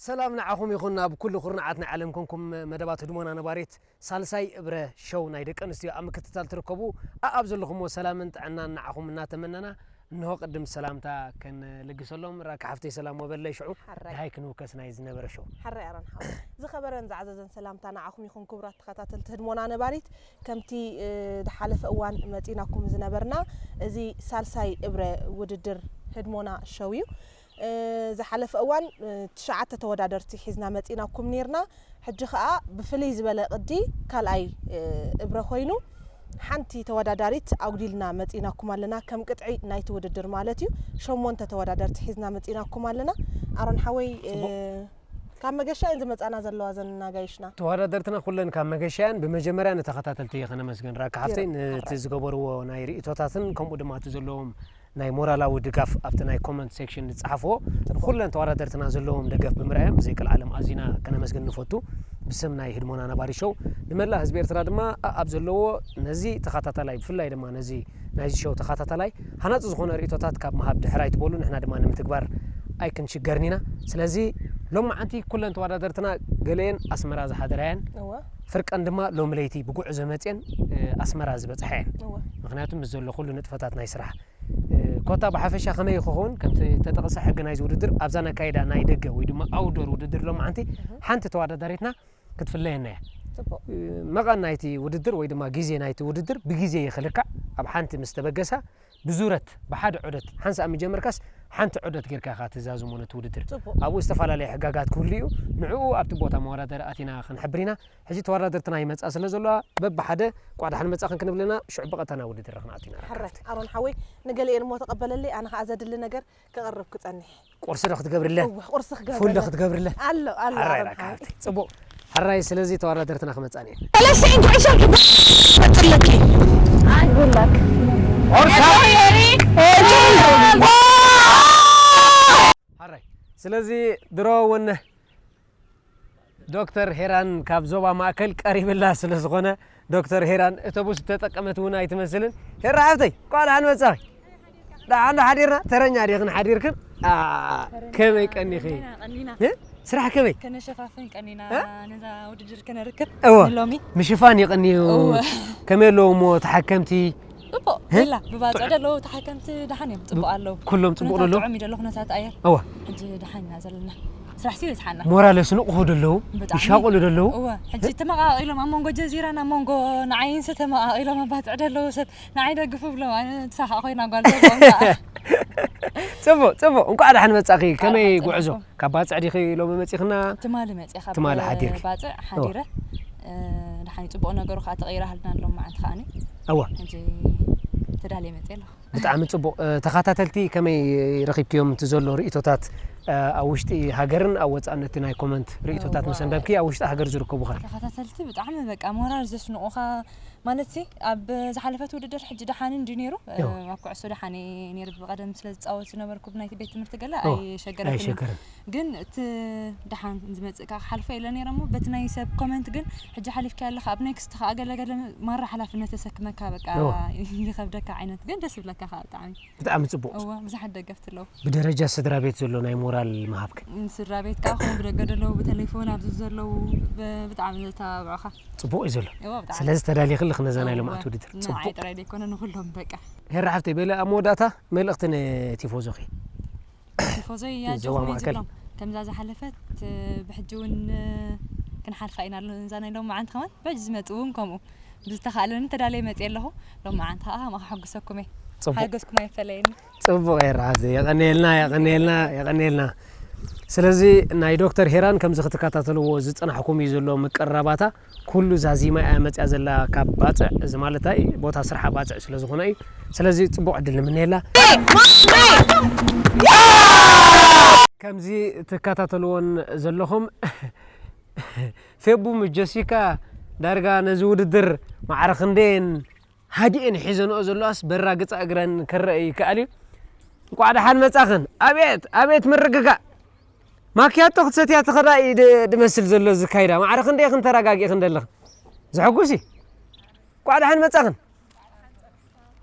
ሰላም ንዓኹም ይኹን፣ ኣብ ኩሉ ኩርናዓት ናይ ዓለም ኮንኩም መደባት ህድሞና ነባሪት ሳልሳይ እብረ ሸው ናይ ደቂ ኣንስትዮ ኣብ ምክትታል ትርከቡ፣ ኣኣብ ዘለኹምዎ ሰላምን ጥዕናን ንዓኹም እናተመነና፣ እንሆ ቅድም ሰላምታ ከንልግሰሎም። ራካ ሓፍተይ ሰላም ወበለይ፣ ሽዑ ሓራይ። ደሃይ ክንውከስ ናይ ዝነበረ ሸው። ሓራይ ኣሮን ሓው። ዝኸበረን ዝዓዘዘን ሰላምታ ንዓኹም ይኹን ክቡራት ተኸታተልቲ ህድሞና ነባሪት። ከምቲ፣ እ፣ ዝሓለፈ እዋን መጺናኩም ዝነበርና፣ እዚ ሳልሳይ እብረ ውድድር ህድሞና ሸው እዩ። እ፣ ዝሓለፈ እዋን፣ እ፣ ትሽዓተ ተወዳደርቲ ሒዝና መጺናኩም ኔርና። ሕጂ ኸኣ ብፍልይ ዝበለ ቅዲ ካልኣይ፣ እ፣ እብረ ኮይኑ ሓንቲ ተወዳዳሪት ኣጉዲልና መጺናኩም ኣለና። ከም ቅጥዒ ናይቲ ውድድር ማለት እዩ። ሸሞንተ ተወዳደርቲ ሒዝና መጺናኩም ኣለና። ኣሮን ሓወይ፣ እ፣ ጽቡቕ። ካብ መገሻ እየን ዝመጻና ዘለዋ ዘን ኣጋይሽና። ተወዳደርትና ኩለን ካብ መገሻ እየን። ብመጀመርያ ንተኸታተልቲ ከነመስግን ራካ ሓፍተይ፣ ጌርካ፣ ነቲ ሓራይ። ዝገበርዎ ናይ ርእይቶታትን ከምኡ ድማ እቲ ዘለዎም ናይ ሞራላዊ ድጋፍ ኣብቲ ናይ ኮመንት ሴክሽን ዝጸሓፍዎ፣ ጽቡቕ። ንኹለን ተወዳደርትና ዘለዎም ደገፍ ብምርኣዮም ብዘይቀልዓለም ኣዚና ከነመስግን ንፈቱ። ብስም ናይ ህድሞና ነባሪ ሸው፣ ንመላእ ህዝቢ ኤርትራ ድማ ኣኣብ ዘለዎ ነዚ ተኸታታላይ፣ ብፍላይ ድማ ነዚ ናይዚ ሸው ተኸታታላይ ሃናጺ ዝኾነ ርእይቶታት ካብ ምሃብ ድሕር ኣይትበሉ፣ ንሕና ድማ ንምትግባር ኣይክንሽገርን ኢና። ስለዚ ሎማዓንቲ ኩለን ተወዳደርትና ገለየን ኣስመራ ዝሓደራ እየን። እወ። ፍርቀን ድማ ሎሚ ለይቲ ብጉዕዞ መጽየን፣ እ፣ ኣስመራ ዝበጽሓ እየን። እወ። ምኽንያቱ ምስ ዘሎ ኩሉ ንጥፈታት ናይ ስራሕ። እ፣ ኮታ ብሓፈሻ ከመይ ክኸውን፣ ከምቲ ተጠቕሰ ሕጊ ናይዚ ውድድር ኣብዛ ነካይዳ ናይ ደገ ወይ ድማ ኣውትዶር ውድድር ሎማዓንቲ እህ። ሓንቲ ተወዳዳሪትና ክትፍለየና እያ። ጽቡቕ። እ፣ መቐን ናይቲ ውድድር ወይ ድማ ግዜ ናይቲ ውድድር ብግዜ ይኽልካዕ። ኣብ ሓንቲ ምስ ተበገሳ ብዙረት ብሓደ ዑደት ሓንሳእ ምጀመርካስ ሓንቲ ዑደት ጌርካ ኢኻ ትዛዝሞ ነቲ ውድድር። ጽቡቕ። ኣብኡ ዝተፈላለየ ሕጋጋት ክህሉ እዩ። ንዕኡ ኣብቲ ቦታ መወዳደሪ ኣቲና ክንሕብር ኢና። ሕጂ ተወዳደርትና ይመጻ ስለ ዘለዋ በብሓደ እንቋዕ ደሓን መጻኽን ክንብልና ሽዑ ብቐጥታ ናብ ውድድር ክንኣቱ ኢና። ሕራይ ኣሮን ሓወይ፣ ንገሊኤን እሞ ተቐበለለይ፣ ኣነ ኸኣ ዘድሊ ነገር ክቕርብ ክጸንሕ። ቁርሲ ዶ ክትገብርለን? እወ፣ ቁርሲ ክገብርለን። ፉል ዶ ክትገብርለን? ኣሎ፣ ኣሎ፣ ሕራይ ኣሮን ራካ ሓወይ። ሓብቲ። ጽቡቕ። ሕራይ፣ ስለዚ ተወዳደርትና ክመጻን እየን። ተለስዒን ኩዕሶ ክትበጽለኪ። ኣይ፣ ጉድ ላክ። ቁርሲ። ሕራይ። ስለዚ ድሮ እውን ዶክተር ሄራን ካብ ዞባ ማእከል ቀሪብላ ስለ ዝኾነ፣ ዶክተር ሄራን እቶቡስ ዝተጠቀመት እውን ኣይትመስልን። ሄራ ሓብተይ፣ እንኳዕ ደሓን መጻኺ። ደሓን ዶ ሓዲርና? ተረኛ ዲኽን ሓዲርክን? ኣ፣ ከመይ ቀኒኺ? ቀኒና፣ ቀኒና። እ? ስራሕ ከመይ? ከነሸፋፍን ቀኒና፣ እ? ነዛ ውድድር ከነርክብ እወ። ንሎሚ። ምሽፋን ይቐንዩ። እወ። ከመይ ኣለዉ እሞ ተሓከምቲ? ጽቡቕ፣ እ? የላ፣ ብባጽዕ ጥዑም። ዘለዉ ተሓከምቲ ደሓን እዮም፣ ጽቡቕ ኣለዉ። ኩሎም ጽቡቕ ኩነታት ዘለዉ? ጥዑም እዩ ዘሎ፣ ኩነታት ኣየር። እወ። ሕጂ ደሓን ኢና ዘለና። ስራሕ ሲ ይበዝሓና። ሞራል የስንቑኹ ዶ ኣለዉ? ብጣዕሚ። ይሻቐሉ ዶ ኣለዉ? እወ፣ ሕጂ ተመቓቒሎም ኣብ መንጎ ጀዚራን ኣብ መንጎ ንዓይንስ ተመቓቒሎም ኣብ ባጽዕ ዶ ኣለዉ ሰብ ንዓይ ደግፉ ብሎም፣ ኣነ ትሳሓቕ ኮይና ጓል ዘቦም ከኣ። ጽቡቕ፣ ጽቡቕ። እንቋዕ ደሓን መጻኺ። እንቋዕ ከመይ ደሓን ጉዕዞ? ጸናሕኩም። ካብ ባጽዕ ዲኺ ሎሚ መጺኽና? ትማሊ መጺኣ ካብ ትማሊ ሓዲርኪ? ባጽዕ እወ። ሓዲረ። እ፣ ደሓን እዩ፣ ጽቡቕ ነገሩ ከኣ ተቐይራሃልና ኣሎ መዓንቲ ከኣኒ። እወ። ሕጂ ተዳልየ መጺአ ኣለኹ። ብጣዕሚ ጽቡቕ። እ፣ ተኸታተልቲ ከመይ ረኺብክዮም እቲ ዘሎ ርእይቶታት፣ እ፣ ኣብ ውሽጢ ሃገርን ኣብ ወጻእን እቲ ናይ ኮመንት ርእይቶታት እዋ። ምስ ኣንበብኪ ኣብ ውሽጢ ሃገር ዝርከቡ ኸ? ተኸታተልቲ ብጣዕሚ በቃ ሞራል ዘስንቑኻ፣ ማለትሲ ኣብ ዝሓለፈት ውድድር ሕጂ ደሓን እንድዩ ነይሩ። እዋ። ኣብ ኩዕሶ ደሓን እየ ነይሩ፣ ብቐደም ስለ ዝጻወት ዝነበርኩ ብናይቲ ቤት ትምህርቲ ገለ እዋ። ኣይሸገረትንን። ኣይሸገርን። ግን እቲ ደሓን ዝመጽእ ከኣ ክሓልፎ ኢለ ነይረ እሞ በቲ ናይ ሰብ ኮመንት ግን ሕጂ ሓሊፍካዮ ኣለኻ፣ ኣብ ኔክስት ከኣ ገለ ገለ ማራ ሓላፍነት ተሰክመካ በቃ እዋ። ይኸብደካ ዓይነት፣ ግን ደስ ይብለካ ከኣ ብጣዕሚ። ብጣዕሚ ጽቡቕ። እወ፣ ብዙሓት ደገፍቲ ኣለዉ። ብደረጃ ስድራ ቤት ዘሎ ናይ ሞራል ምሃብከ? ም፣ ስድራ ቤት ከኣ ከምኡ ብደገ ዘለዉ፣ ብቴሌፎን ኣብዚ ዘለዉ፣ ብ-፣ ብጣዕሚ ዘተባብዑኻ። ጽቡቕ እዩ ዘሎ። እወ፣ ብጣዕሚ። ስለዚ ተዳሊኺ ኣለኺ ነዛ ናይ እወ፣ ሎማዓንቲ ውድድር። ንዓይ ጽቡቕ። ጥራይ ዘይኮነ ንኹሎም በቃ። ሄራ ሓፍተይ፣ በለ ኣብ መወዳእታ መልእኽቲ ንቲፎዞኺ። ቲፎዞይ ያ ዞባ ጆኽኒ ማእከል። ዝብሎም፣ ከምዛ ዝሓለፈት፣ ብሕጂ እውን ክንሓልፋ ኢና ኣሎ፣ እዛ ናይ ሎማዓንቲ ከማን፣ ብሕጂ ዝመጽእ እውን ከምኡ። ብዝተኻእለኒ ተዳልየ መጽየ ኣለኹ። ሎማዓንቲ ኸኣ ከማኻ ከሐጉሰኩም እየ። ጽቡቕ። ሓጎስኩም ኣይፈለየኒ። ጽቡቕ ሄራ፣ የቐንየልና፣ የቐንየልና፣ የቐንየልና። ስለዚ ናይ ዶክተር ሄራን ከምዚ ክትከታተልዎ ዝጸናሕኩም እዩ ዘሎ ምቅርራባታ። ኩሉ ዛዚማ እያ መጽያ ዘላ ካብ ባጽዕ፣ እዚ ማለት እንታይ? ቦታ ስርሓ ባጽዕ ስለ ዝኾነ እዩ። ስለዚ ጽቡቕ ዕድል ንምነየላ። ከምዚ ትከታተልዎን ዘለኹም፣ ፌቡ ምስ ጀሲካ ዳርጋ ነዚ ውድድር ማዕረ ክንደየን ሃዲኤን ሒዘንኦ ዘለዋስ በራግጻ እግረን ክረአ ይከኣል እዩ። እንቋዕ ደሓን መጻኽን። ኣቤት፣ ኣቤት ምርግጋእ። ማክያቶ ክትሰትያ ትኸዳ እዩ ድ-፣ ድመስል ዘሎ ዝካይዳ። ማዕረ ክንደይ ክንተረጋጊእክን ደለኽን። ዘሐጉስ እዩ። እንቋዕ ደሓን መጻኽን።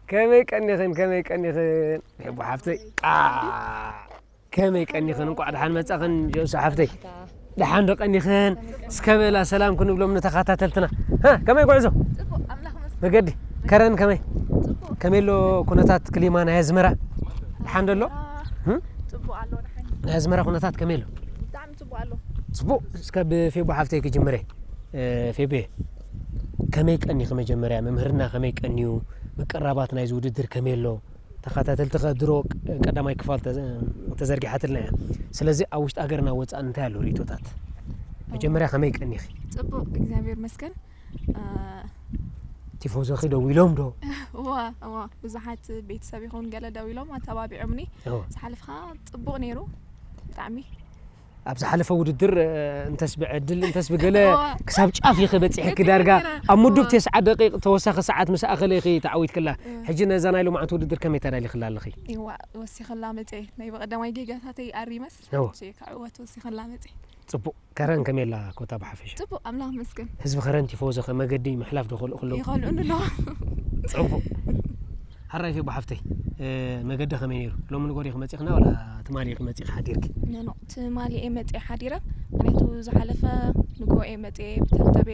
ከመይ ቀኒኽን፣ ከመይ ቀኒኽን። ሄቡ ሓፍተይ። ቃ-፣ ከመይ ቀኒኽን? እንቋዕ ደሓን መጻኽን ጆሲ ሓፍተይ። ደሓን ዶ ቀኒኽን? እስከ በላ ሰላም ክንብሎም ንተኸታተልትና። ሃ፣ ከመይ ጉዕዞ? መገዲ ከረን ከመይ? ከመይ ኣሎ ኩነታት ክሊማ ናይ ኣዝመራ? ደሓን ዶ ኣሎ? ህም? ናይ ኣዝመራ ኩነታት ከመይ ኣሎ? ጽቡቕ። እስከ ብፌቦ ሓፍተይ ክጅምረ። እ፣ ፌቤ፣ ከመይ ቀኒኺ መጀመርያ? መምህርና ከመይ ቀንዩ? ምቅራባት ናይዚ ውድድር ከመይ ኣሎ? ተኸታተልቲ ከ ድሮ ቀዳማይ ክፋል ተዘ-፣ ተዘርጊሓትልና እያ። ስለዚ ኣብ ውሽጢ ሃገርና ወጻእን እንታይ ኣሎ ርእይቶታት? መጀመርያ ከመይ ቀኒኺ? ጽቡቕ፣ እግዚኣብሔር ይመስገን። እ፣ ቲፎዞኺ ደው ኢሎም ዶ? እዋ፣ እዋ፣ ብዙሓት ቤተሰብ ይኹን ገለ ደው ኢሎም ኣተባቢዖምኒ። እዋ። ዝሓለፍኻ ጽቡቕ ነይሩ፣ ብጣዕሚ። ኣብ ዝሓለፈ ውድድር፣ እ፣ እንተስ ብዕድል፣ እንተስ ብገለ እዋ። ክሳብ ጫፍ ኢኺ በጺሕኪ ዳርጋ። ኣብ ምዱብ እዋ። ተስዓ ደቂቕ ተወሳኺ ሰዓት ምስ ኣኸለ ኢኺ ተዓዊትክላ። እዋ። ሕጂ ነዛ ናይ ሎማዓንቲ ውድድር ከመይ ተዳሊኽላ ኣለኺ? እዋ፣ ወሲኽላ መጸ። ናይ ብቐዳማይ ጌጋታተይ ኣሪመስ፣ እዋ። ሸ ክዕወት ወሲኽላ መጸ። ጽቡቕ። ከረን ከመይ ኣላ ኮታ ብሓፈሻ? ጽቡቕ፣ ኣምላኽ ይመስገን። ህዝቢ ከረን ቲፎዞ ከ መገዲ ምሕላፍ ዶ ከልእኹ ኣለዉ? ይኸልኡኒ ኣለዉ። ጽቡቕ። ሓራይ ፌቦ ሓፍተይ፣ እ፣ መገዲ ከመይ ነይሩ? ሎሚ ንጎ ዲኺ መጺኽና ዋላ ትማሊ ኢኺ መጺኺ ሓዲርኪ? ኖ፣ ኖ፣ ትማሊ እየ መጺአ ሓዲረ። ምኽንያቱ ዝሓለፈ ንጎ እየ መጺአ ብተብተቤ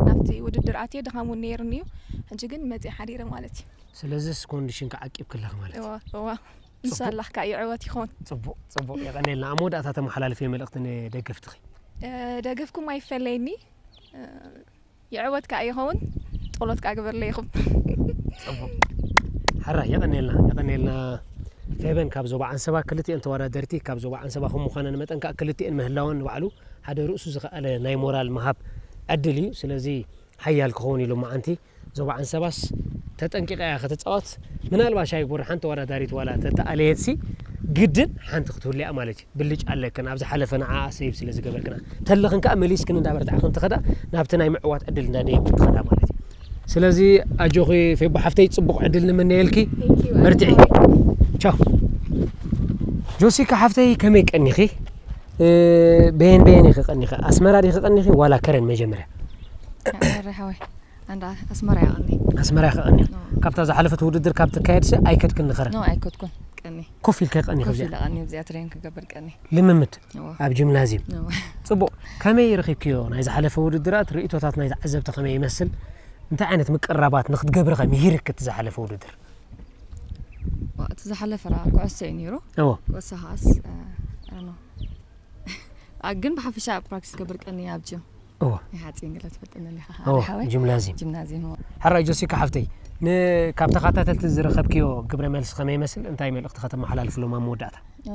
ናብቲ ውድድር ኣትየ ድኻም እውን ነይሩኒ እዩ። ሕጂ ግን መጺአ ሓዲረ ማለት እዩ። ስለዚስ ኮንዲሽንኪ ዓቂብኪ ኣለኺ ማለት እዩ። እዋ፣ እዋ። እንሻላህ ከዓ ይዕወት ይኾን። ጽቡቕ፣ ጽቡቕ። የቐንየልና። ኣብ መወዳእታ ተመሓላልፊ መልእኽቲ ንደገፍትኺ? እ፣ ደገፍኩም ኣይፈለየኒ። እ፣ ይዕወት ከዓ ይኸውን። ጸሎት ከዓ ግበርለይ ኢኹም። ጽቡቕ። ሓራይ የቐንየልና፣ የቐንየልና። ፌበን ካብ ዞባ ዓንሰባ፣ ክልቲኤን ተወዳደርቲ ካብ ዞባ ዓንሰባ ከም ምዃነን መጠን ከዓ ክልቲኤን ምህላወን ንባዕሉ ሓደ ርእሱ ዝኸኣለ ናይ ሞራል ምሃብ ዕድል እዩ። ስለዚ ሓያል ክኸውን እዩ ሎማዓንቲ። ዞባ ዓንሰባስ ተጠንቂቓ እያ ከተጻወት። ምናልባሽ ኣይጉር ሓንቲ ተወዳዳሪት ዋላ ተተኣለየትሲ ግድን ሓንቲ ክትህሉ እያ ማለት እዩ። ብልጫ ኣለክን፣ ኣብ ዝሓለፈ ንዓኣ ሰይቭ ስለ ዝገበርክና። ተለኽን ከኣ መሊስክን እንዳበርታዕክን ትኸዳ፣ ናብቲ ናይ ምዕዋት ዕድል እንዳደየብክን ትኸዳ ማለት እዩ። ስለዚ ኣጆኺ ፌቦ ሓፍተይ፣ ጽቡቕ ዕድል ንምነየልኪ። Thank you። በርትዒ። ቻው። ጆሲካ ሓፍተይ፣ ከመይ ቀኒኺ? እ፣ በየን በየን ኢኺ ቀኒኺ? ኣስመራ ዲኺ ቀኒኺ ዋላ ከረን መጀመርያ? ኣረ ሓወይ፣ ኣንዳ ኣስመራ ይቐኒ። ኣስመራ ኢኺ ቀኒ? ኖ። ካብታ ዝሓለፈት ውድድር ካብ ትካየድሲ ኣይከድክን ንኸረን? ኖ፣ ኣይከድኩን። ቀኒ። ኮፍ ኢልካ ቀኒ ኮፍ ከብዚኣ? ኢለ ቀኒ፣ ኣብዚኣ ትሬን ክገብር ቀኒ። ልምምድ? እወ። ኣብ ጂምናዝየም? እወ። ጽቡቕ። ከመይ ረኺብክዮ ናይ ዝሓለፈ ውድድራት? ርእይቶታት ናይ ተዓዘብቲ ከመይ ይመስል? እንታይ ዓይነት ምቅርራባት ንክትገብሪ ከ ምሂርክ እቲ ዝሓለፈ ውድድር? ዋ፣ እቲ ዝሓለፈ ራ-፣ ኩዕሶ እዩ ነይሩ። እወ። ኩዕሶ ኻስ፣ እ፣ I don't know። ኣ፣ ግን ብሓፈሻ ፕራክቲስ ገብር ቀኒ ኣብ ጂም። እወ። ናይ ሓፂን ገለ ትፈልጠኒ ኣለኻ፣ እወ፣ ሓወይ? ጂምናዝየም። ጂምናዝየም፣ እወ። ሕራይ ጆሲካ ሓፍተይ፣ ን-፣ ካብ ተኸታተልቲ ዝረኸብክዮ ግብረ መልሲ ከመይ ይመስል? እንታይ መልእኽቲ ከተመሓላልፍሎም ኣብ መወዳእታ? እ፣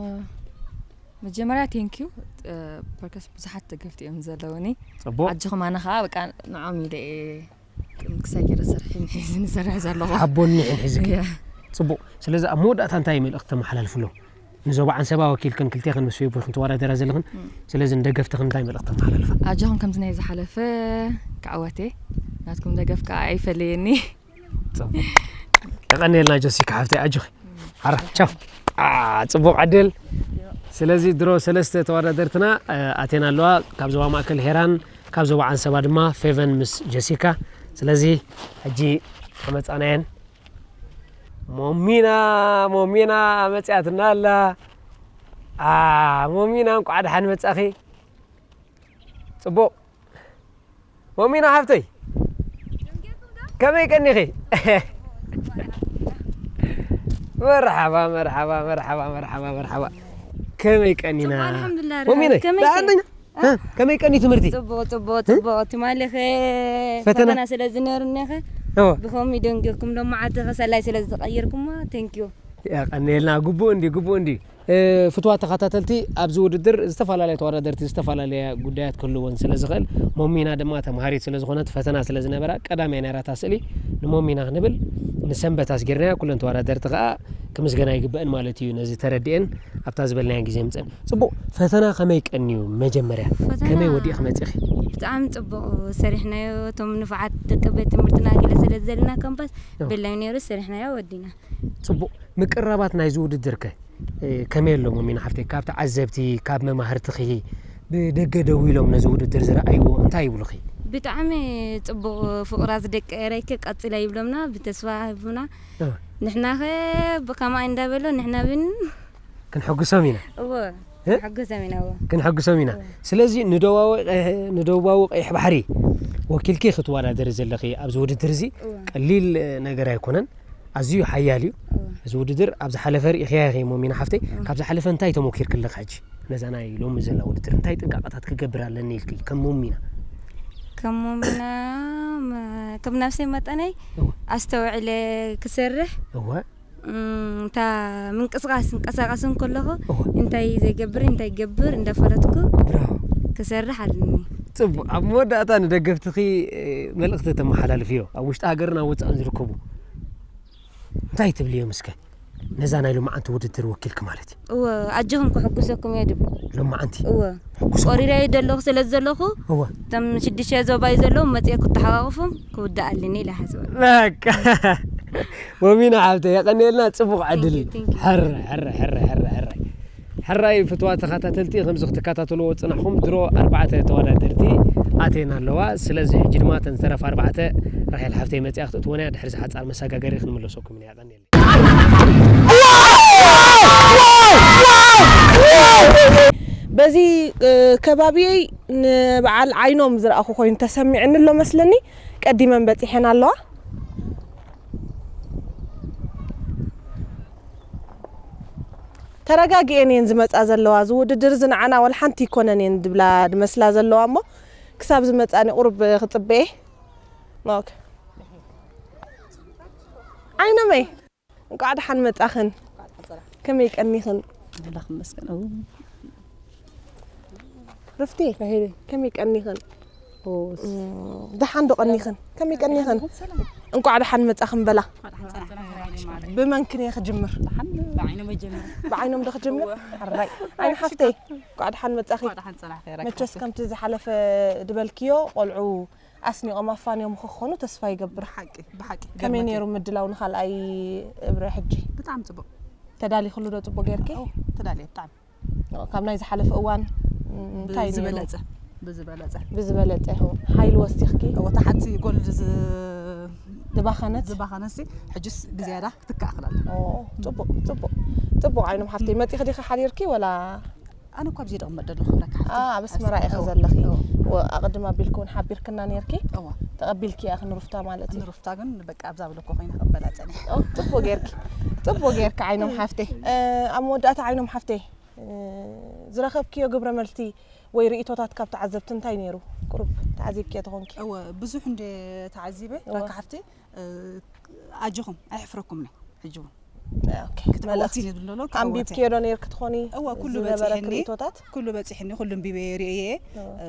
መጀመርያ ቴንክ ዩ፣ እ፣ ፐርከስ ብዙሓት ደገፍቲ እዮም ዘለውኒ። ጽቡቕ። ኣጆኹም፣ ኣነ ኸዓ በቃ ንዖም ኢለ እየ ቅድሚ ክሳይ ገይረ ሰርሒ ንሒዝኒ ዝሰርሕ ዘለኹ። ሓቦን ኒሕን ሒዝኪ። እየ። ጽቡቕ። ስለዚ ኣብ መወዳእታ እንታይ መልእኽቲ ተመሓላልፍሎም? ንዞባ ዓንሰባ ወኪልክን ክልቴኽን ምስ ፌቡ ኢኽን ትወዳደራ ዘለኽን። እም። ስለዚ ንደገፍትኽን እንታይ መልእኽቲ ተመሓላልፋ? ኣጆኹም ከምዚ ናይ ዝሓለፈ ክዕወት እየ። ናትኩም ደገፍ ከዓ ኣይፈለየኒ። ጽቡቕ። የቐንየልና ጆሲካ ሓፍተይ፣ ኣጆኺ። ሓራ፣ ቻው። አ፣ ጽቡቕ ዕድል። ስለዚ ድሮ ሰለስተ ተወዳደርትና፣ እ፣ ኣቴና ኣለዋ። ካብ ዞባ ማእከል ሄራን፣ ካብ ዞባ ዓንሰባ ድማ ፌቨን ምስ ጀሲካ። ስለዚ ሕጂ ከመጻናየን ሞሚና፣ ሞሚና መጽያትና ኣላ። አ፣ ሞሚና እንቋዕ ደሓን መጻኺ። ጽቡቕ። ሞሚና ሓፍተይ፣ ከመይ ቀኒኺ? መርሓባ፣ መርሓባ፣ መርሓባ፣ መርሓባ፣ መርሓባ። ከመይ ቀኒና? ጽቡቕ፣ ኣልሓምዱሊላህ። ሞሚነይ፣ ከመይ ደኣ ቀ-፣ ኣንደኛ? እ? እ? ከመይ ቀኒ ትምህርቲ? ጽቡቕ፣ ጽቡቕ፣ እ? ጽቡቕ። ትማሊ ኸ ፈተና? ፈተና ስለ ዝነሩኒ ኸ፣ እዎ። ብኸምኡ ደንጊኹም ደሞ ዓዲ ኸ ሰላይ ስለ ዝቐየርኩሞ፣ ቴንኪዩ። የቐንየልና። ግቡእ እንድዩ፣ ግቡእ እንድዩ። እ፣ ፍቱዋት ተኸታተልቲ፣ ኣብዚ ውድድር ዝተፈላለያ ተወዳደርቲ ዝተፈላለያ ጉዳያት ክህልወን ስለ ዝኽእል፣ ሞሚና ድማ ተምሃሪት ስለ ዝኾነት፣ ፈተና ስለ ዝነበራ፣ ቀዳምያ ነይራታ ስእሊ ንሞሚና ክንብል ንሰንበት ኣስጊርናያ። ኩለን ተወዳደርቲ ከኣ ክምስገና ይግበአን ማለት እዩ፣ ነዚ ተረዲኤን ኣብታ ዝበልናየን ግዜ ምጸን። ጽቡቕ፣ ፈተና ከመይ ቀንዩ መጀመርያ? ፈተና ከመይ ወዲእኺ መጺኺ? ብጣዕሚ ጽቡቕ ሰሪሕናዮ። እቶም ንፉዓት ደቂ ቤት ትምህርትና ገለ ስለ ዘለና ካምፓስ፣ ኦ። በላዩ ነይሩ፣ ሰሪሕናዮ ወዲና። ጽቡቕ። ምቅርራባት ናይዚ ውድድር ከ፣ እ፣ ከመይ ኣሎ ሞሚና ሓፍተይ? ካብ ተዓዘብቲ፣ ካብ መማህርትኺ፣ ብደገ ደው ኢሎም ነዚ ውድድር ዝረኣይዎ እንታይ ይብሉኺ? ብጣዕሚ ጽቡቕ ፍቑራት ደቂ ኤረይ ከ ቀጽላ ይብሎምና፣ ብተስፋ ህቡና። እ። ንሕና ኸ ብኸማይ እንዳበሎ ንሕና ብን ክንሕጉሶም ኢና። እወ እ? ሓገዘም ኢና እወ ክንሕጉሶም ኢና። እወ። ስለዚ ንደቡባዊ ቀ- ንደቡባዊ ቀይሕ ባሕሪ ወኪልኪ ክትወዳደሪ ዘለኺ ኣብዚ ውድድር እዚ እወ ቀሊል ነገር ኣይኮነን። ኣዝዩ ሓያል እዩ እወ እዚ ውድድር። ኣብ ዝሓለፈ ርኢኽያ ኢኺ ሞሚና ሓፍተይ። ካብ ዝሓለፈ እንታይ ተሞኪርኪ ኣለኺ ሕጂ? ነዛ ናይ ሎሚ ዘላ ውድድር እንታይ ጥንቃቐታት ክገብር ኣለኒ ኢልኪ ከም ሞሚና? ከም ሞሚና መ- ከም ናብሰይ መጠነይ እወ ኣስተውዕለ ክሰርሕ እወ እም፣ እታ ምንቅስቃስ እንቀሳቀስ እንከለኹ እወ እንታይ ዘይገብር እንታይ ይገብር እንዳፈለጥኩ ብራቮ። ክሰርሕ ኣለኒ። ጽቡቅ። ኣብ መወዳእታ ንደገፍትኺ እ፣ መልእኽቲ ተመሓላልፍዮ ኣብ ውሽጢ ሃገርን ኣብ ወጻእን ዝርከቡ እንታይ ትብልዮም እስከ? ነዛ ናይ ሎማዓንቲ ውድድር ወኪልኪ ማለት እዩ። እወ ኣጆኹም ክሕጉሰኩም እየ ድብል። ሎማዓንቲ እወ ሕጉስ ቆሪረ ደለኹ ስለ ዘለኹ እወ እቶም ሽዱሽተ ዞባይ ዘለዉ መፅኦ ክተሓቃቕፎም ክውዳእ ኣለኒ ኢለ ሓስበ። በቃ ሞሚና ሓብተይ የቐንየልና። ጽቡቕ ዕድል። Thank you, thank you. ሕረ ሕረ ሕረ ሕረ ሕረ ሕራይ ፍትዋ ተኸታተልቲ ከምዚ ክትከታተልዎ ጽናሕኹም ድሮ ኣርባዕተ ተወዳደርቲ ኣትየን ኣለዋ። ስለዚ ሕጂ ድማ እተን ዝተረፋ ኣርባዕተ ራሄል ሓፍተይ መጽያ ክትእትወን እያ። ድሕሪ እዚ ሓጻር መሰጋገሪ ክንምለሰኩም ኢና። የቐንየልና። በዚ እ፣ ከባቢየይ ንበዓል ዓይኖም ዝረኣኹ ኮይኑ ተሰሚዕኒ ኣሎ መስለኒ። ቀዲመን በፂሐን ኣለዋ። ተረጋጊኤን እየን ዝመፃ ዘለዋ። እዚ ውድድር እዚ ንዓና ወላ ሓንቲ ይኮነን እየን ዝብላ ዝመስላ ዘለዋ እሞ ክሳብ ዝመፃኒ ቁሩብ ክፅበየ። ኦኬ። ዓይነመይ እንቋዕ ደሓን መጻኽን። ከመይ ቀኒኽን? ኣምላኽ ይመስገን። እው፣ ርፍቴ ከመይ ቀኒኽን? ኦስ፣ ደሓን ዶ ቀኒኽን? ከመይ ቀኒኽን? እንቋዕ ደሓን መጻኽን በላ። ብመንክን እየ ክጅምር? ብዓይኖም ዶ ክጅምር? ሕራይ ዓይኒ ሓፍተይ እንቋዕ ደሓን መጻኺ። መቸስ ከምቲ ዝሓለፈ ድበልክዮ ቆልዑ ኣስኒቖም ኣፋንዮም ክኾኑ ተስፋ ይገብር። ብሓቂ ብሓቂ ከመይ ገርመኪ። ነይሩ ምድላው ንኻልኣይ እብረ ሕጂ? ብጣዕሚ ጽቡቅ። ተዳሊኽሉ ዶ ጽቡቅ ጌርኪ? ኦ፣ ተዳልየ ብጣዕሚ። ካብ ናይ ዝሓለፈ እዋን እንታይ ነይሩ? ብዝበለጸ ብዝበለጸ። ብዝበለጸ ሓይሊ ወሲኽኪ? እወ፣ እታ ሓንቲ ጎል ዝ- ዝባኸነት? ዝባኸነሲ ሕጅስ ብዝያዳ ክትከኣኽል ኣለ። ኦ፣ ጽቡቅ ጽቡቅ ጽቡቅ። ዓይኖም ሓፍተይ መጺኺ ዲኺ ሓዲርኪ ወላ? ኣነ እኳ ኣብዚ ደቕመጥ ዘለኹ ብለካ ሓፍተይ። ኣ፣ ኣብ ኣስመራ ኢኺ እወ፣ ዘለኺ። እወ። ወ- ኣቕድም ኣቢልኪ እውን ሓቢርክና ነይርኪ? እወ። ተቐቢልኪ ኢኺ ንሩፍታ ማለት እዩ። ንሩፍታ ግን በቃ ኣብዛ ብለኮ ኮይና ክበላ ጸኒሐ። ኦ፣ ጽቡቅ ጌርኪ ጽቡቅ ጌርኪ ዓይኖም ሓፍተይ። እ፣ ኣብ መወዳእታ ዓይኖም ሓፍተይ እ፣ ዝረኸብክዮ ግብረ መልሲ ወይ ርእይቶታት ካብ ተዓዘብቲ እንታይ ነይሩ? ቁሩብ ተዓዚብክዮ ተኾንኪ? እወ፣ ብዙሕ እንደ ተዓዚበ እወ። ረካ ሓፍተይ። እ፣ ኣጆኹም ኣይሕፍረኩምኒ። ሕጂ እውን ኦኬ፣ ክትዕወቲ መልእኽቲ እዩ ዝብሎ ኣሎ፣ ክዕወት እየ። ኣንቢብክዮ ዶ ነይርኪ ትኾኒ? እወ፣ ኩሉ ዝነበረኪ በጺሐኒ። ርእይቶታት? ኩሉ በጺሕኒ፣ ኩሉ ኣንቢበ ርእየ። እወ። እ፣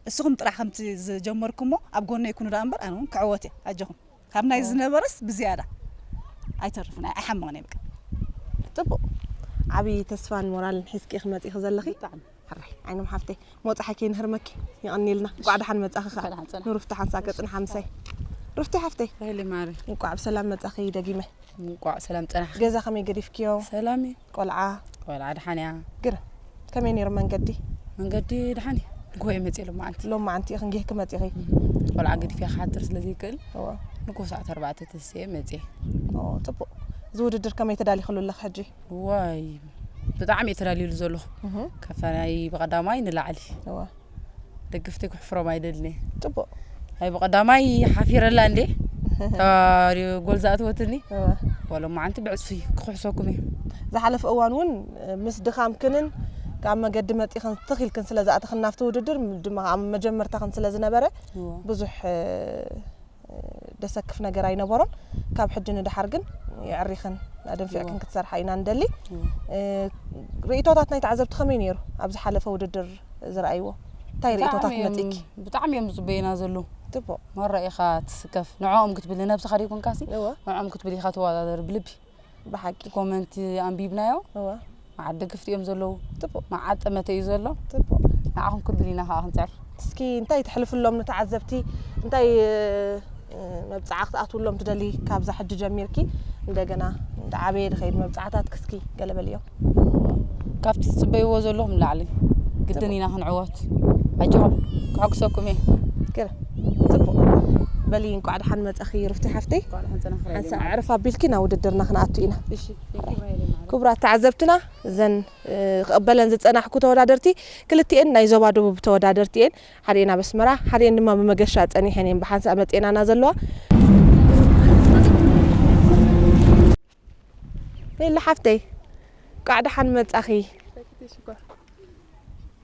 እስኹም ጥራሕ ከምቲ ዝጀመርኩሞ ኣብ ጎነይ ኩኑ ደኣ እምበር ኣነ እውን ክዕወት እየ። ኣጆኹም። ካብ ናይ ዝነበረስ ብዝያዳ ኣይተርፍን፣ ኣይ- ኣይሓምቕን እየ በቃ። ጽቡቅ። ዓብዪ ተስፋን ሞራልን ሒዝኪ ክመጺ ዘለኺ? ሕራይ ዓይኖም ሓፍተይ፣ ሞጻሓ ከይንህርመኪ። የቐንየልና። እንቋዕ ደሓን መጻኺ ኸዓ። እንቋዕ ደሓን ጸናሕኪ። ንሩፍቲ ሓንሳ ከጽንሓ ምሳይ። ሩፍቲ ሓፍተይ፣ ራሄል ማሪ፣ እንቋዕ ብሰላም መጻኺ ደጊመ። እንቋዕ ሰላም ጸናሕኪ። ገዛ ከመይ ገዲፍክዮ? ሰላም እዩ። ቆልዓ? ቆልዓ ደሓን እያ። ግርም። ከመይ ነይሩ መንገዲ? መንገዲ ደሓን እዩ። ንግሆ እየ መጽእ ሎማዓንቲ። ሎማዓንቲ ኢኽን ጊህኪ መጺኺ? ቆልዓ ገዲፈ ክሓድር ስለ ዘይክእል እወ። ንግሆ ሰዓት ኣርባዕተ ተስየ መጽእ። ኦ፣ ጽቡቕ። እዚ ውድድር ከመይ ተዳሊኽሉ ኣለኺ ሕጂ? ዋይ፣ ብጣዕሚ እየ ተዳልየሉ ዘለኹ። እህ። ካብታ ናይ ብቐዳማይ ንላዕሊ። እወ። ደገፍተይ ክሕፍሮም ኣይደልን እየ። ጽቡቕ። ናይ ብቐዳማይ ሓፊረላ እንዴ። እታ ጎል ዝኣተወትኒ። እወ። ዋላ ሎማዓንቲ ብዕጽፊ ክኽሕሰኩም እየ። ዝሓለፈ እዋን እውን ምስ ድኻምክንን ካብ መገዲ መጺኽን ትኽ ኢልክን ስለ ዝኣተኽን ናብቲ ውድድር ድማ ኣብ መጀመርታኽን ስለ ዝነበረ እወ። ብዙሕ፣ እ፣ ደሰክፍ ነገር ኣይነበሮን። ካብ ሕጂ ንደሓር ግን የዕሪኽን ኣደንፊዕክን እወ። ክትሰርሓ ኢና ንደሊ። እወ። እ፣ ርእይቶታት ናይ ተዓዘብቲ ከመይ ነይሩ? ኣብ ዝሓለፈ ውድድር ዝረኣይዎ እንታይ ርእይቶታት ብጣዕሚ እዮም- መጺኪ? ብጣዕሚ እዮም ዝጽበዩና ዘለዉ። ጽቡቕ። ማራ ኢኻ ትስከፍ። ንዕኦም ክትብል ነብስኻ ደይኮንካሲ እወ። ንዕኦም ክትብል ኢኻ ትወዳደር ብልቢ። ብሓቂ። ኮመንት ኣንቢብናዮ እወ። መዓት ደገፍቲ እዮም ዘለዉ። ጽቡቕ። መዓት ጠመተ እዩ ዘሎ። ጽቡቕ። ንዓኹም ክንብል ኢና ከዓ ክንጽዕር። እስኪ እንታይ ተሕልፍሎም ንተዓዘብቲ? እንታይ፣ እ፣ መብጽዓ ክትኣትውሎም ትደሊ? ካብዛ ሕጂ ጀሚርኪ እንደገና እንዳ ዓበየ ድኸይድ መብጽዓታት ክስኪ ገለ በልዮም። ካብቲ ትጽበይዎ ዘለኹም ንላዕሊ ግድን ኢና ክንዕወት። ኣጆኹም፣ ከሐጉሰኩም እየ። ግረ ጽቡቕ። በሊ እንቋዕ ደሓን መጻኺ ሩፍቲ ሓፍተይ። እንኳዕ ደሓን ጸናሕክና ሓንሳ ኢለና። ዕረፍ ኣቢልኪ ናብ ውድድርና ክንኣቱ ኢና። እሺ፣ thank you ብራሂ ኢለና። ክቡራት ተዓዘብትና፣ እዘን እ፣ ክቕበለን ዝጸናሕኩ ተወዳደርቲ ክልቲኤን ናይ ዞባ ደቡብ ተወዳደርቲ እየን። ሓዲኤን ኣብ ኣስመራ፣ ሓዲኤን ድማ ብመገሻ ጸኒሐን እየን ብሓንሳእ መጺኤናና ዘለዋ። ቤላ ሓፍተይ፣ እንቋዕ ደሓን መጻኺ።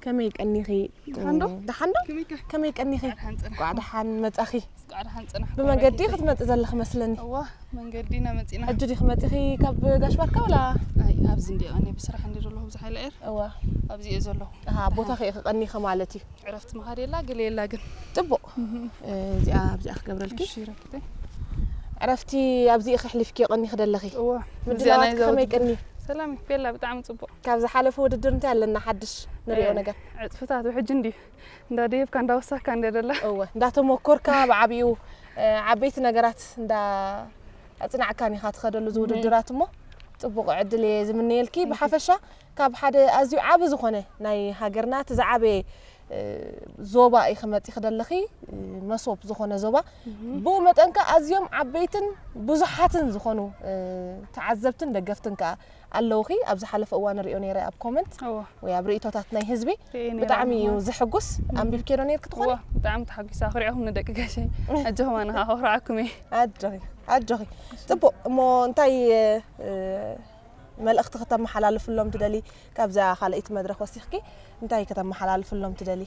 ከመይ ቀኒኺ? ደሓን ዶ? ደሓን ዶ? ከመይ ከ? ከመይ ቀኒኺ? ደሓን ጸናሕ። እንቋዕ ደሓን መጻኺ። እንቋዕ ደሓን ጸናሕ። ብመንገዲ ክትመጺ ዘለኺ መስለኒ። እዋ፣ መንገዲ ኢና መጺና። ሕጂ ዲኺ መጺኺ ካብ ጋሽ ባርካ ወላ? ኣይ፣ ኣብዚ እንዲ እኔ ብስራሕ እንዲ ዘለኹ ብዙሕ ኣይለ ኤር። እዋ። ኣብዚ እየ ዘለኹ። ኣሃ፣ ቦታኺ ኢኺ ቀኒኺ ማለት እዩ። ዕረፍቲ ምኻድ የላ፣ ገለ የላ ግን። ጽቡቕ። እ፣ እዚኣ ኣብዚኣ ክገብረልኪ። እሺ፣ ረክተ። ዕረፍቲ ኣብዚ ኢኺ ኣሕሊፍኪ ቀኒኺ ደለኺ? እዋ። ምድላዋት ከመይ ቀኒ? ሰላም ቤላ፣ ብጣዕሚ ጽቡቕ። ካብ ዝሓለፈ ውድድር እንታይ ኣለና ሓድሽ ንሪኦ ነገር? ዕጽፍታት ብሕጂ እንዲ እንዳደየብካ እንዳወሳካ እንደ ደላ። እወ፣ እንዳተሞኮርካ ብዓቢኡ፣ እ፣ ዓበይቲ ነገራት እንዳ ኣጽናዕካን ኢኻ ትኸደሉ እዚ ውድድራት እሞ ጽቡቕ ዕድል እየ ዝምነየልኪ። ብሓፈሻ ካብ ሓደ ኣዝዩ ዓቢ ዝኾነ ናይ ሃገርና እቲ ዝዓበየ፣ እ፣ ዞባ ኢኺ መጺኺ ደለኺ፣ እ፣ መሶብ ዝኾነ ዞባ። ብኡ መጠን ከኣ ኣዝዮም ዓበይትን ብዙሓትን ዝኾኑ፣ እ፣ ተዓዘብትን ደገፍትን ከኣ ኣለውኺ። ኣብ ዝሓለፈ እዋን ርእዮ ነይረ ኣብ ኮመንት እዋ። ወይ ኣብ ርእይቶታት ናይ ህዝቢ። ርእየ ነይረ ብጣዕሚ እዩ ኣብ ኮመንት። ዘሕጉስ። ኣንቢብኪ ዶ ነይርኪ ትኾኒ? እዋ፣ ብጣዕሚ ተሓጒሳ ክሪኦኹም ንደቂ ጋሸይ። ኣጆኹም ኣነ ከዓ ከኹርዓኩም እየ። ኣጆኺ፣ ኣጆኺ። ጽቡቕ። እሞ እንታይ፣ እ፣ መልእኽቲ ከተመሓላልፍሎም ትደሊ? ካብዛ ካልኣይቲ መድረኽ ወሲኽኪ እንታይ ከተመሓላልፍሎም ትደሊ?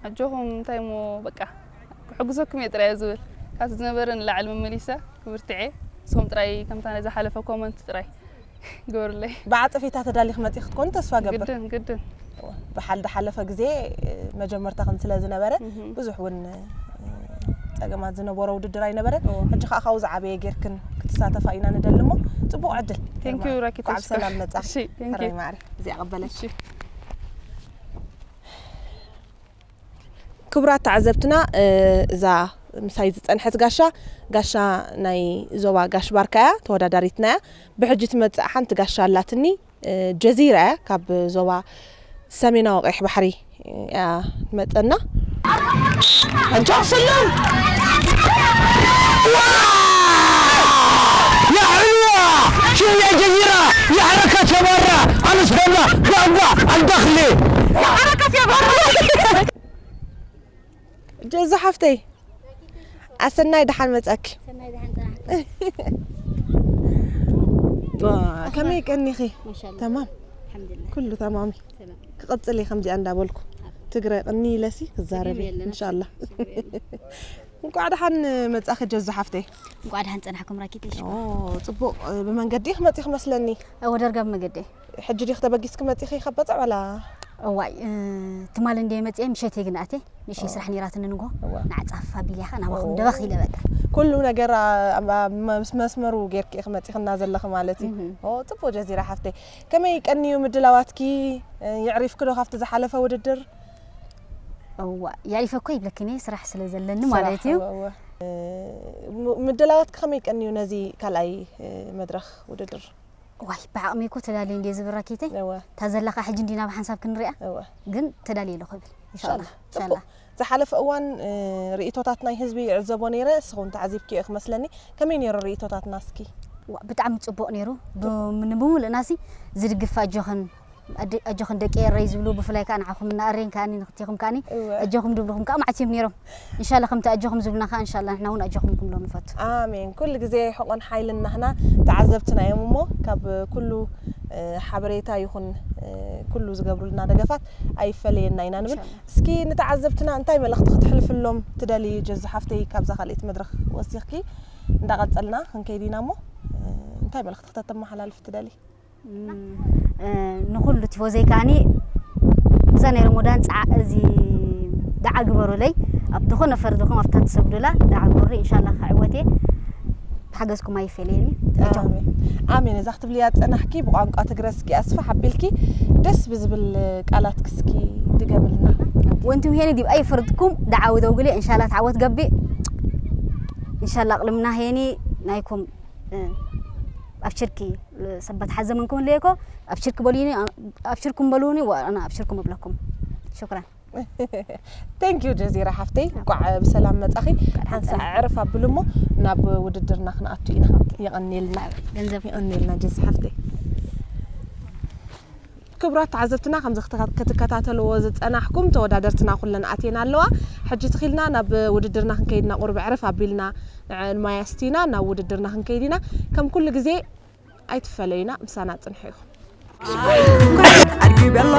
ኣጆኹም እንታይ እሞ በቃ ክሕግዘኩም እየ ጥራይ እየ ዝብል። ካብቲ ዝነበረ ንላዕሊ መመሊሰ ክብርትዐ። ንስኹም ጥራይ ከምታ ናይ ዝሓለፈ ኮመንት ጥራይ ግበሩለይ። ብዓጸፌታ ተዳሊኺ መጺኺ ክትኮኒ ተስፋ ገብር። ግድን፣ ግድን። ብሓል ዝሓለፈ ግዜ፣ እ፣ መጀመርታኽን ስለ ዝነበረ እህም። ብዙሕ እውን፣ እ፣ ጸገማት ዝነበሮ ውድድር ኣይነበረን። እዎ። ሕጂ ከኣ ካብኡ ዝዓበየ ጌርክን ክትሳተፋ ኢና ንደሊ እሞ ጽቡቕ ዕድል። Thank you ራኪት እንኳዕ ሽኮር። ብሰላም መጻ። እሺ፣ thank you። ሕራይ ማዕረ። እዚኣ ቀበለች። እሺ። ክቡራት ተዓዘብትና፣ እ፣ እዛ ምሳይ ዝጸንሐት ጋሻ፣ ጋሻ ናይ ዞባ ጋሽ ባርካ እያ፣ ተወዳዳሪትና እያ። ብሕጂ ትመጽእ ሓንቲ ጋሻ ኣላትኒ፣ እ፣ ጀዚራ እያ፣ ካብ ዞባ ሰሜናዊ ቀይሕ ባሕሪ እያ ትመጸና። ኣጆኽ ስሉም! ዋ! يا حلوة! شوف يا جزيرة! يا حركة يا برا! أنا سهلة! بابا! الدخلي! يا حركة يا برا! ጀዙ ሓፍተይ ኣሰናይ ደሓን መጻኪ። ሰናይ ደሓን ጽናሕኪ። ዋ፣ ከመይ ቀኒኺ? ማሻላ። ተማም። ኣልሓምዱሊላህ። ኩሉ ተማሚ። ሰላም። ክቐጽል እየ ከምዚኣ እንዳበልኩ ትግረ ቅኒ ኢለሲ ክዛረብ ጸገም እየ የለን። እንሻላ። ችግር የለን። እንቋዕ ደሓን መጻኺ ጀዙ ሓፍተይ። እንቋዕ ደሓን ጸናሕኩም ራኪተይ። ኦ፣ ጽቡቕ ብመንገዲ ኢኺ መጺኺ መስለኒ። እወ ደርጋ ብመገዲ። ሕጂ ዲኺ ተበጊስኪ መጺኺ ካብ በጽዕ ዋላ? እዋይ እ፣ ትማሊ እንደ መጽየ ምሸት ግን ኣቴ ንእሽተይ ስራሕ ነይራትኒ ንጎ እዋ። ንዓጻፋ ቢልያ ከኣ ናባኹም ኦ። ደበኽ ኢለ በቃ። ኩሉ ነገር ኣ-፣ ኣብ፣ ኣብ መስ-፣ መስመሩ ጌርኪ ኢኺ መጺኽና ዘለኺ ማለት እዩ። እህም። ኦ፣ ጽቡቕ ጀዚራ ሓፍተይ። ከመይ ቀንዩ ምድላዋትኪ? የዕሪፍኪ ዶ ካብቲ ዝሓለፈ ውድድር? እዋ የዕሪፈ እኮ ይብለክኒ ስራሕ ስለ ዘለኒ ስራሕ፣ ማለት እዩ። እወ፣ እወ። እ፣ ም-፣ ምድላዋትኪ ከመይ ቀንዩ ነዚ ካልኣይ፣ እ፣ መድረኽ ውድድር? ዋይ ብዓቕሚ እኮ ተዳልየ እንድየ ዝብል ራኬተይ። እወ፣ እታ ዘላ ከኣ ሕጂ እንዲና ብሓንሳብ ክንሪኣ እወ። ግን ተዳልየ ኣለኹ ይብል። ኢንሻላህ። ጽቡቕ። ዝሓለፈ እዋን፣ እ፣ ርእይቶታት ናይ ህዝቢ ይዕዘቦ ነይረ፣ ንስኹም ተዓዚብክዮ ኢኺ መስለኒ። ከመይ ነይሩ ርእይቶታትና እስኪ? ዋ፣ ብጣዕሚ ጽቡቕ ነይሩ። ብ-፣ ምን-፣ ብምሉእናሲ ዝድግፍ ኣጆኽን፣ ኣደ-፣ ኣጆኽን ደቂ ኤረይ ዝብሉ ብፍላይ ከኣ ንዓኹም እና ኣሬን ከኣኒ ንክልቴኹም ከኣኒ እወ። ኣጆኹም ዝብልኹም ከኣ መዓት እዮም ነይሮም። ኢንሻላህ ከምቲ ኣጆኹም ዝብሉና ከኣ ኢንሻላህ ንሕና እውን ኣጆኹም ክንብሎም ንፈቱ። ኣሜን። ኩሉ ግዜ ሕቆን ሓይልን ናህና ተዓዘብትና እዮም እሞ ካብ ኩሉ፣ እ፣ ሓበሬታ ይኹን፣ እ፣ ኩሉ ዝገብሩልና ደገፋት ኣይፈለየና ኢና ንብል። ኢንሻላህ። እስኪ ንተዓዘብትና እንታይ መልእኽቲ ክትሕልፍሎም ትደሊ ጀዙ ሓፍተይ? ካብዛ ካልኣይቲ መድረኽ ወሲኽኪ እንዳቐጸልና ክንከይድ ኢና እሞ፣ እ፣ እንታይ መልእኽቲ ክተተመሓላልፊ ትደሊ? እም፣ እ፣ ንኹሉ ቲፎዘይ ከኣኒ እዛ ናይ ረሞዳን ጸዓ-፣ እዚ ደዓ ግበሩለይ። ኣብ ዝኾነ ፈርድኹም ኣብታ ትሰግዱላ ደዓ ግበሩለይ። ኢንሻላህ ክዕወት እየ። ሓገዝኩም ኣይፈለየኒ። ተመቸኹም። ኣሜን። ኣሜን። እዛ ክትብልያ ዝጸናሕኪ ብቋንቋ ትግረ እስኪ ኣስፍሕ ኣቢልኪ ደስ ብዝብል ቃላት እስኪ ድገምልና። وانتم هنا دي بأي فرضكم دعوة دوغلي إن شاء الله تعوض قبي. إن شاء الله أقلمنا هيني نايكم، آه، أبشركي سبت حزة منكم ليكو. أبشرك بوليني، أبشركم بلوني وأنا أبشركم قبلكم. شكرا. Thank you ጀዚራ ሓፍተይ፣ እንኳዕ ብሰላም መጻኺ። ሓንሳ ዕርፍ ኣብሉ እሞ ናብ ውድድርና ክንኣቱ ኢና። የቐንየልና። ገንዘብ የቐንየልና ጀዚ ሓፍተይ። ክቡራት ተዓዘብትና፣ ከምዚ ክትከ- ክትከታተልዎ ዝጸናሕኩም ተወዳደርትና ኩለን ኣትየን ኣለዋ። ሕጂ ትኺልና ናብ ውድድርና ክንከይድና ቁርብ ዕርፍ ኣቢልና ንማያ ስቲና ናብ ውድድርና ክንከይድ ኢና። ከም ኩሉ ግዜ ኣይትፈለዩና፣ ምሳና ጽንሑ ኢኹም። ኣድጊ ቤሎ